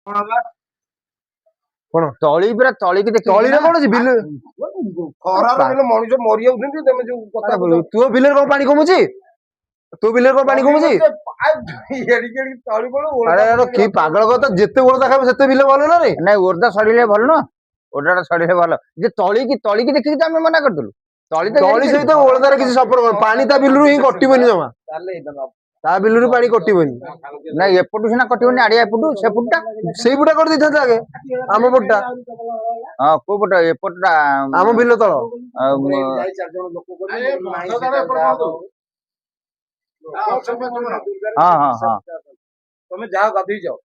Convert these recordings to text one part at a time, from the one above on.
କଣ? ତଳି ପୁରା ତଳିକି ଦେଖି ତଳିରେ କଣ ଅଛି ବିଲ? ଖରାରେ ହେଲେ ମଣିଷ ମରିଯାଉଛନ୍ତି, ତମେ ଯୋଉ କଥା କହୁଛ। ତୋ ବିଲରେ କଣ ପାଣି କମୁଛି? ତୋ ବିଲରେ କଣ ପାଣି କମୁଛି? ଏଡିକି ଏଡିକି ତଳି ପଡୁ। ଆରେ ଆରେ, କି ପାଗଳ କଥା! ଯେତେ ଓଳଦା ଖାଇବ ସେତେ ବିଲ ଭଲ ନା ରେ? ନାଇଁ, ଓଦା ସରିଲେ ଭଲ ନୁହଁ, ଓଦାଟା ସରିଲେ ଭଲ ଯେ ତଳିକି ଦେଖିକି ତ ଆମେ ମନା କରିଦେଲୁ। ତଳି ତ ତଳି ସହିତ ଓଳଦାର କିଛି ସମ୍ପର୍କ ନାହିଁ। ପାଣି ତା ବିଲରୁ ହିଁ କଟିବନି ଜମା। ତା ବିଲରୁ ପାଣି କଟିବନି। ନାଇଁ, ଏପଟୁ ସିନା କଟିବନି, ଆଡିଆ ଏପଟୁ ସେପଟଟା। ସେଇ ପଟା କରିଦେଇଥାନ୍ତେ ଆଗେ, ଆମ ପଟଟା। ହଁ, କୋଉ ପଟ? ଏପଟଟା? ଆମ ବିଲ ତଳ। ଆଉ ଯାଇ ଚାରି ଜଣ ଲୋକ ଆରେ, କରିବେ। ବନ୍ଧ ଦାର ଏପଟ କରିଦଉ। ଅଛନ୍ତି ପାଞ୍ଚ ଜଣ। ହଁ ହଁ ହଁ ତମେ ଯାଅ, ଗାଧେଇ ଯାଅ।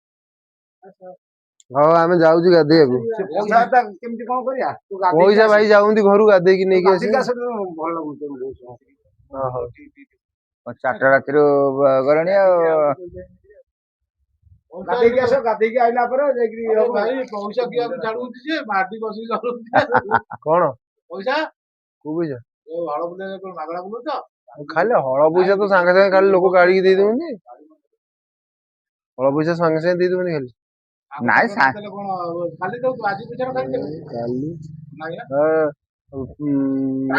ହଉ, ଆମେ ଯାଉଛୁ ଗାଧେଇବାକୁ। ସେ ପଇସା ଟା କେମିତି କଣ କରିବା? ତୁ ଗାଧେଇକି ପଇସା ଆସେ। ଭାଇ ଯାଉନ୍ତି ଘରୁ, ଗାଧେଇକି ତୁ ନେଇକି ଗାଧେଇକି ଆସିବେ। ଆସେ, ଭଲ ଲାଗୁଛି ବହୁତ। ହଉ। 4ଟା ରାତିରୁ ଗଲେଣି ଆଉ। ଗାଧେଇକି ଆସ, ଗାଧେଇକି ଆଇଲା ପରେ ଯାଇକିରି ଆରେ ହବ। ଭାଇ, ପଇସା କିଏ ଛାଡୁଛି ଯେ ମାଡି ବସିକି ଛାଡୁଛି? କଣ? ପଇସା। କୋଉ ପଇସା? ଏ ହଳ ବୁଲେଇ କଣ ମାଗଣା ବୁଲୁଛ? ଖାଲି ହଳ ପଇସା ତ ସାଙ୍ଗେ ସାଙ୍ଗେ ଖାଲି ଲୋକ କାଢିକି ଦେଇ ଦଉଛନ୍ତି। ହଳ ପଇସା ସାଙ୍ଗେ ସାଙ୍ଗେ ଦେଇ ଦଉଛନ୍ତି ଖାଲି। ନାଇଁ, ଦେଲେ କଣ ଖାଲି ଦଉଛୁ? ଆଜି ପଇସା ଖାଲି ଦେଲେ। କାଲି ନାଇଁ ନା।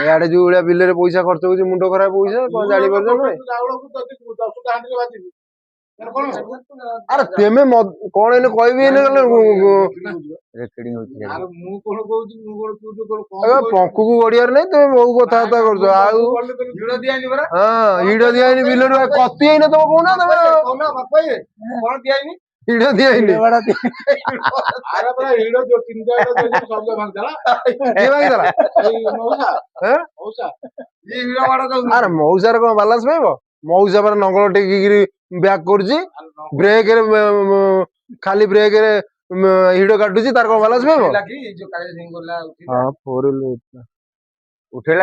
ଇଆଡେ ଯୋଉ ଭଳିଆ ବିଲରେ ପଇସା ଖର୍ଚ୍ଚ ହଉଛି, ମୁଣ୍ଡ ଖରାପ ପଇସା, କଣ ଜାଣିପାରୁଛ ନା ନାଇଁ? ଚାଉଳକୁ ଯଦି 10ଟା ହାଣ୍ଡିରେ ବାଜିବି ତାହେଲେ କଣ ହବ? ଆରେ ତେମେ କଣ ଏଇନେ କହିବି ଏଇନେ ଗଲେ? ରେକର୍ଡିଂ ହଉଛି ସେଠି। ଆରେ ମୁଁ କଣ କହୁଛି, ମୁଁ କଣ ତୁ ଯୋଉ କଣ କମ ଆରେ କହିଛୁ? ପଙ୍କୁକୁ ଗଡିଆରେ ନାଇଁ, ତମେ ବହୁ କଥାବାର୍ତ୍ତା କରୁଛ ଆଉ। ଭିଡ ଦିଆହେଇନି ପରା। ହଁ, ହିଡ ଦିଆହେଇନି ବିଲରୁ, କତି ହେଇନି। ତମେ କହୁନ ତମେ। କହୁନ ବାପା, କଣ ଦିଆହେଇନି? ହିଡ ଦିଆହେଇନି। ଆରେ ପୁରା ହିଡ ଯୋଉ ତିନିଟା ହିଡ ଦେଇଛି, ସବୁ ଭାଙ୍ଗିଦେଲା। କିଏ ଭାଙ୍ଗିଦେଲା? ଏଇ ମଉସା। ହେଁ? ମଉସା। ଇଏ ହିଡ ବାଡ ଦଉନି। ଆରେ ମଉସାର କଣ ବାଲାନ୍ସ ପାଇବ? ମଉସା ପରା ନଙ୍ଗଳ ଟେକିକିରି ବ୍ୟାକ୍ କରୁଛି, ବ୍ରେକରେ, ଖାଲି ବ୍ରେକରେ ହିଡ କାଟୁଛି, ତାର କଣ ବାଲାନ୍ସ ପାଇବ? କି ଯୋଉ କାଳିଆ ସିଂ ଗଲା ଉଠି। ହଁ, ଫୋର ଉଠେଇଲା।